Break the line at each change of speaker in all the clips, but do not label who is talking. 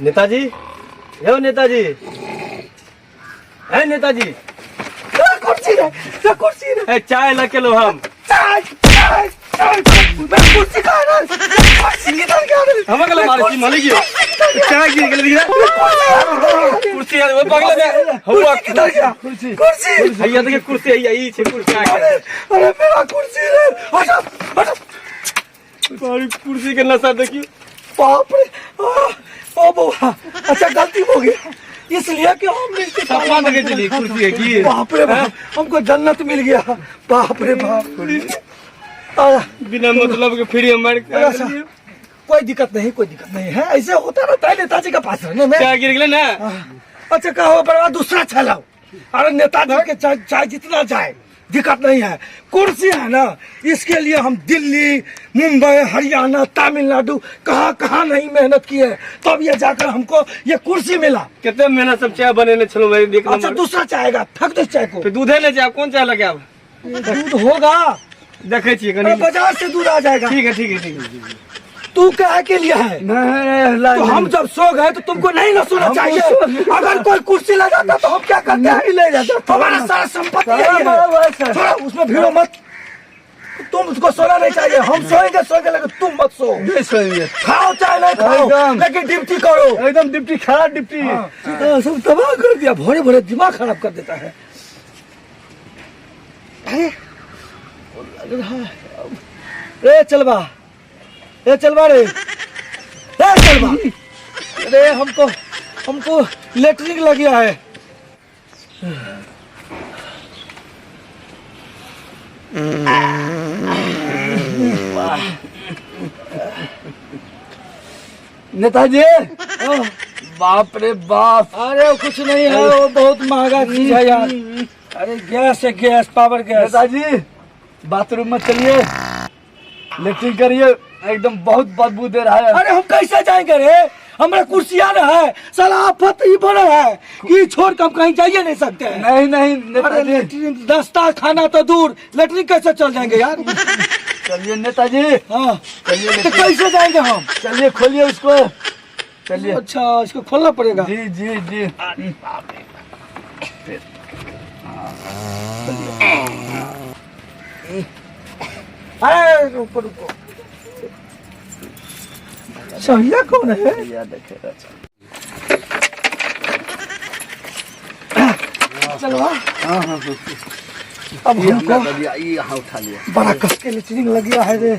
नेताजी, यौ नेताजी, है नेताजी।
कुर्सी रे, रे कुर्सी रे।
ए, चाय लऽ के लो हम।
चाय, चाय, चाय, मैं कुर्सी कहाँ रे? कुर्सी किधर गया रे?
हम अगला मारे छी मालिक यो। चाय गिर गेल रे। कुर्सी यार ओ बगल में हुआ।
कुर्सी किधर गया?
कुर्सी।
कुर्सी।
हैया देखिए कुर्सी, हैया ई छै कुर्सी।
अरे अरे मेरा कुर्सी रे, हटो हटो।
अरे कुर्सी के नशा देखियो।
बाप रे, ओ बउआ, अच्छा गलती हो गया इसलिए कि हम इसके
सपना देखे छलियै कुर्सी के की।
बाप रे बाप, हमको जन्नत मिल गया, बाप रे बाप।
बिना मतलब के फ्री हम मार के
अच्छा। कोई दिक्कत नहीं, कोई दिक्कत नहीं है, ऐसे होता रहता है नेताजी के पास रहने में।
चाय गिर गेलै ना।
अच्छा कहो बड़ा दूसरा चाय लाओ। अरे नेताजी के चाय, चाय जितना चाय दिक्कत नहीं है, कुर्सी है ना, इसके लिए हम दिल्ली, मुंबई, हरियाणा, तमिलनाडु कहाँ कहाँ नहीं मेहनत की है, तब ये जाकर हमको ये कुर्सी मिला।
कते मेहनत सब चाय बनेने छलहुँ भाई, एक
अच्छा
नंबर।
दूसरा चाय फेंक दो चाय को।
फिर दूधे नहीं चाय, कौन चाय लगे अब?
दूध होगा।
देखे छियै
अरे
कनी।
बाजार से दूध आ जाएगा।
ठीक है, ठीक है, ठीक है।
तू क्या के लिए है?
नहीं,
तो हम जब सो गए तो तुमको नहीं ना सोना
हमको
चाहिए।
सो-
अगर कोई कुर्सी ले जाता तो हम क्या करते हैं?
नहीं ले जाता।
हमारा सारा संपत्ति
सारा
यही है।
बड़ा हुआ है सर।
छोड़ो, उसमें भिड़ो मत। तुम उसको सोना नहीं चाहिए, हम सोएंगे सोएंगे, लेकिन तुम मत सो।
नहीं सोएंगे।
खाओ चाहे नहीं खाओ,
एकदम।
लेकिन ड्यूटी करो।
एकदम ड्यूटी, खराब ड्यूटी।
हाँ, सब तबाह कर दिया, भोरे भोरे दिमाग खराब कर देता है। अरे, लग रहा है रे चलबा, ए चलबा रे, ए चलबा रे, हमको हमको लेटरिन लग गया है।
नेताजी, बाप रे बाप।
अरे वो कुछ नहीं है, वो बहुत महंगा चीज है यार। अरे गैस है, गैस, पावर गैस।
नेताजी बाथरूम में चलिए, लेटरिन करिए, एकदम बहुत बदबू दे रहा है।
अरे हम कैसे जाएंगे रे, हमारा कुर्सी आ रहा है, साला आफत ही बड़ा है कि छोड़ के हम कहीं जाइए नहीं सकते हैं।
नहीं नहीं
अरे
नेताजी,
लेटरिन, नाश्ता खाना तो दूर, लेटरिन कैसे चल जाएंगे यार?
चलिए नेताजी।
हाँ।
चलिए।
तो कैसे जाएंगे हम?
चलिए, खोलिए उसको, चलिए।
अच्छा इसको खोलना पड़ेगा।
जी जी जी।
अरे रुको रुको, सहिया कौन है?
देखेगा।
चलो।
हाँ हाँ हाँ।
अब
ये
हमको
हमने लिया, ये यहाँ उठा लिया।
बड़ा कस के लेटरिन लग गया है रे,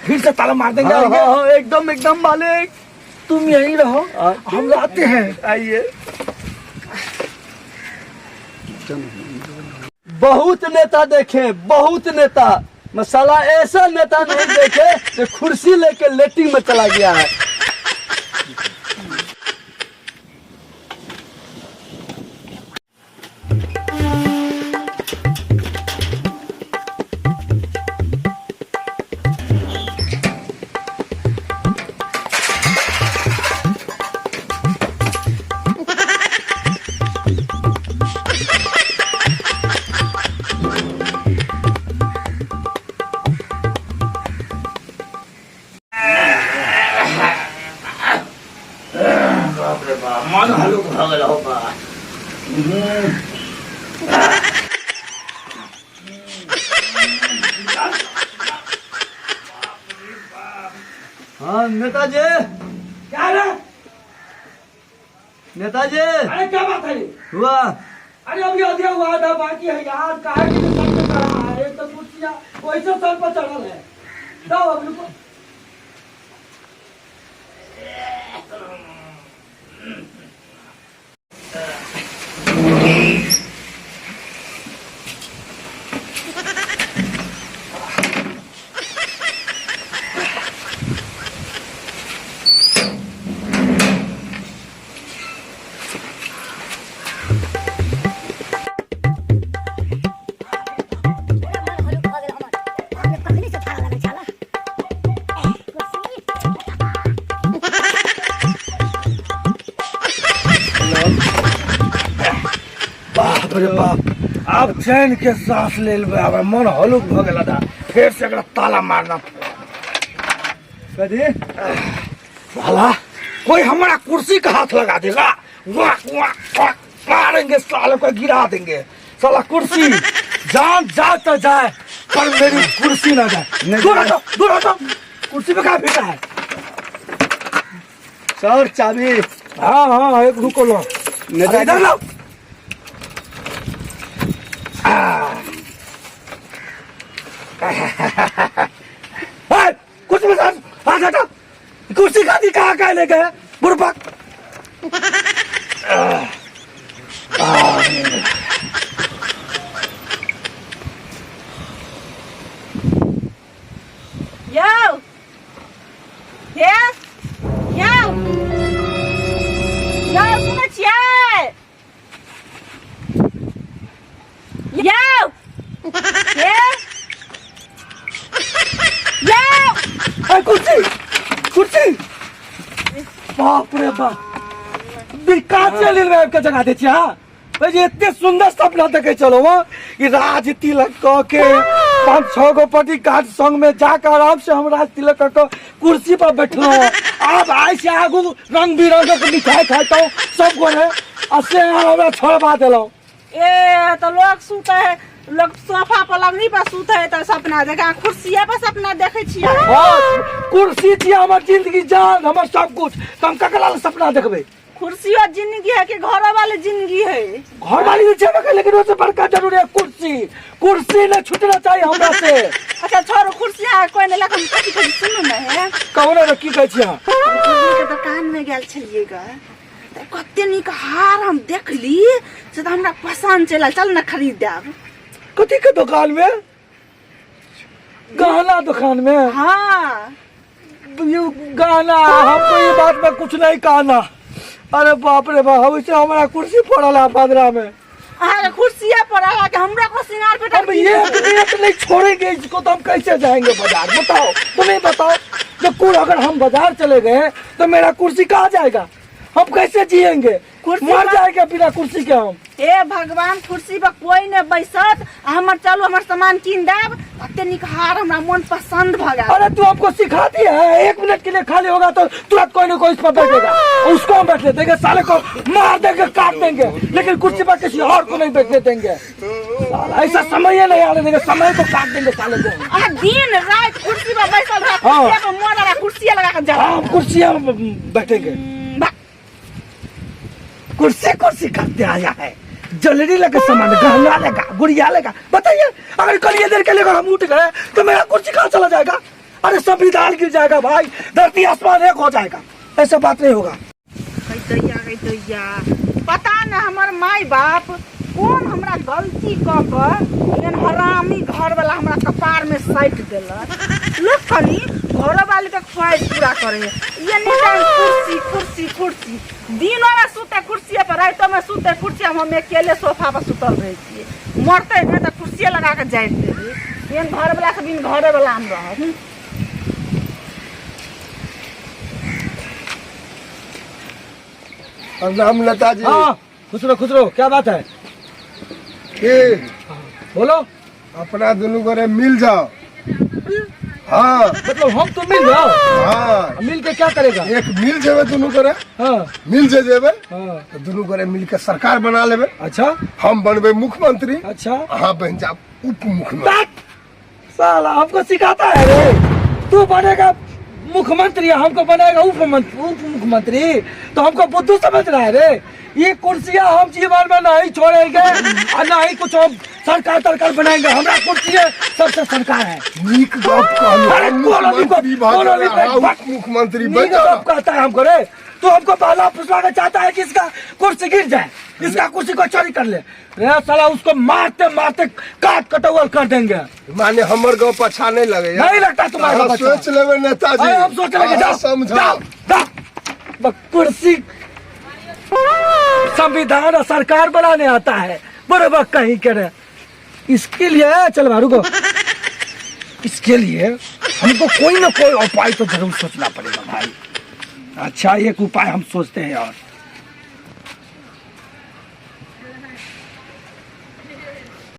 फिर से ताला मार देंगे।
हाँ,
आएंगे।
हाँ, हाँ, एकदम एकदम मालिक।
तुम यहीं रहो, हम आते हैं।
आइए। बहुत नेता देखे, बहुत नेता, मसाला ऐसा नेता नहीं देखे जो कुर्सी लेके लेटिंग में चला गया है।
मन हलुक भऽ गेल हो बा।
हाँ नेताजी।
क्या रे?
नेताजी।
अरे क्या बात है?
हुआ।
अरे अभी अधिया हुआ, आधा बाकी है यार, काहे के सर पे चढ़ा है? एक तो कुर्सियां वैसे सर पर चढ़ल है। जाओ अब रुको।
कखनी से छाड़ा लागल छाला
बाप रे बाप, आब चैन के सांस ले लेबै, आब मन हलुक भऽ गेल। आधा फेर से एकरा ताला मारना।
कथी?
भला। कोई हमारा कुर्सी का हाथ लगा देगा, वाह वाह वाह, मारेंगे साले को, गिरा देंगे साला। कुर्सी जान जा तो जाए, पर मेरी कुर्सी ना जाए। दूर हटो, दूर हटो, कुर्सी पे कहाँ फेंका है?
सर चाबी।
हाँ हाँ, एक रुको लो।
नेताजी।
अरे इधर लाओ। आ। कुर्सी में हाथ हटा। कुर्सी खाती कहाँ कहाँ ले गए बुरबक?
यौ हे यौ यौ, सुनै छियै? यौ हे यौ।
ए, कुर्सी कुर्सी, बाप रे बाप, विकास चलि आबि के जगा दै छी। हाँ भाई, एते सुंदर सपना देखे चलो वहाँ कि राज तिलक क के पाँच छह गो पटी कार्ड संग में जाकर आराम से हम राज तिलक क के कुर्सी पर बैठलो। आब आइ से आगू रंग बिरंग के मिठाई खाइतौ सब गोरे, आ से अहाँ हमरा छोड़बा देलहुँ।
ए तऽ लोग सुते है, लोग सोफा पलंगनी पर सुते है तऽ सपना देखे, अहाँ कुर्सिये पर सपना देखे छियै?
हाँ, कुर्सी छियै हमर जिंदगी, जान, हमर सब कुछ, तऽ हम ककरा लए सपना देखबै?
कुर्सियो जिंदगी है कि घरो वाले जिंदगी है?
घर वाली तो छेबे करे, लेकिन उससे बड़का जरूरी है कुर्सी। कुर्सी ने छूटना चाहिए हमरा से।
अच्छा छोड़ू, कुर्सी अहाँ कोई नहीं लखन। कथी कथी सुनू ने हे।
कहू ने, की कहै छी अहाँ?
हम के दुकान में गेल छलियै ग, तऽ कते नीक हार हम देखली से तऽ हमरा पसन्द चलि आयल। चल ने खरीद देब।
कथी के दुकान में? गहना दुकान में?
हाँ।
ये गहना, हमको ये बात में कुछ नहीं कहना। अरे बाप रे बाप, हम इसे हमारा कुर्सी पड़ल है बदरा में।
अहाँके कुर्सिये पर अहाँके हमरा को सिंगार पेटार
हम एक मिनट नहीं छोड़ेंगे इसको, तो हम कैसे जाएंगे बाजार? बताओ, तुम्हें बताओ जो कुल अगर हम बाजार चले गए तो मेरा कुर्सी कहाँ जाएगा? हम कैसे जिएंगे?
कुर्सी
मर
पर-
जाएंगे बिना कुर्सी के हम।
हे भगवान, कुर्सी पर कोई नहीं बैसत। आ हमर चलू, हमर सामान कीन देब। कते नीक हार हमरा मन पसंद भऽ गेल।
अरे तू हमको सिखाती है, एक मिनट के लिए खाली होगा तो तुरंत कोई ना कोई इस पर बैठेगा, उसको हम बैठने देंगे? साले को मार देंगे, काट देंगे, लेकिन कुर्सी पर किसी और को नहीं बैठने देंगे। साला ऐसा समय ही नहीं आने देंगे, समय को काट देंगे साले को।
अहाँ दिन राति कुर्सी पर बैसल रह।
हाँ।
कुर्सिये पर मोर आ कुर्सिये लगा के जा।
हाँ, हम कुर्सी बैठेंगे। कुर्सी कुर्सी करते आया है, ज्वेलरी लेके, सामान गहना लेगा, गुड़िया लेगा। बताइए, अगर कल ये देर के लिए अगर हम उठ गए तो मेरा कुर्सी कहाँ चला जाएगा? अरे संविधान गिर जाएगा भाई, धरती आसमान एक हो जाएगा। ऐसा बात नहीं होगा।
दैया गई दैया, पता न हमर माय बाप कोन हमरा गलती कऽ कऽ एहन हरामी घरवला हमरा कपार में साटि देलक। लोक कनी घरोवाली के ख्वाहिश पूरा करे है, ये नहीं टाइम कुर्सी कुर्सी कुर्सी। दिनो में सुते कुर्सिये पर, रातो में सुते कुर्सी, हम अकेले सोफा पर सुतल रहै छियै। मरतै नहि तऽ कुर्सिये लगा कऽ जारि देबै। एहन घरवला से बिन घरेवला हम रहब।
प्रणाम नेताजी।
हाँ, खुश रहो, खुश रहो। क्या बात है?
की?
बोलो।
अपना दुनू गोरे मिल जाओ। हाँ।
मतलब हम तो मिल जाओ?
हाँ।
मिल के क्या करेगा?
एक मिल जेबे दुनू गोरे।
हाँ।
मिल जे जेबे।
हाँ।
तो दुनू गोरे मिल के सरकार बना लेबे।
अच्छा।
हम बनबे मुख्यमंत्री।
अच्छा।
अहाँ बन जाब उप मुख्यमंत्री।
साला हमको सिखाता है रे। तू बनेगा मुख्यमंत्री, हमको बनाएगा उप मुख्यमंत्री, तो हमको बुद्धू समझ रहा है रे? ये कुर्सियां हम जीवन में नहीं छोड़ेंगे और ना ही कुछ हम सरकार तरकार बनाएंगे। हमरा कुर्सी है सबसे सरकार है।
नीक गप कहलहुँ।
अरे कोनो भी
मुख्यमंत्री भऽ
कोनो भी
गेल, अहाँ उप मुख्यमंत्री बनि
नीक
जाउ।
गप कहता है हमको रे। तू हमको बहला फुसला के चाहता है कि इसका कुर्सी गिर जाए, इसका कुर्सी को चोरी कर ले। रे साला उसको मारते मारते काट कटौवल कर देंगे।
माने हमर गप अच्छा नहीं लगे?
नहीं लगता तुम्हारा
अहाँ
गप अच्छा।
सोच लेबै नेताजी।
अरे हम सोच लेंगे।
अहाँ
जाओ।
समझाओ।
जाओ, जाओ। कुर्सी संविधान और सरकार बनाने आता है बरोबर कहीं करे। इसके लिए चल भारू को इसके लिए हमको कोई ना कोई उपाय तो जरूर सोचना पड़ेगा भाई। अच्छा, एक उपाय हम सोचते हैं और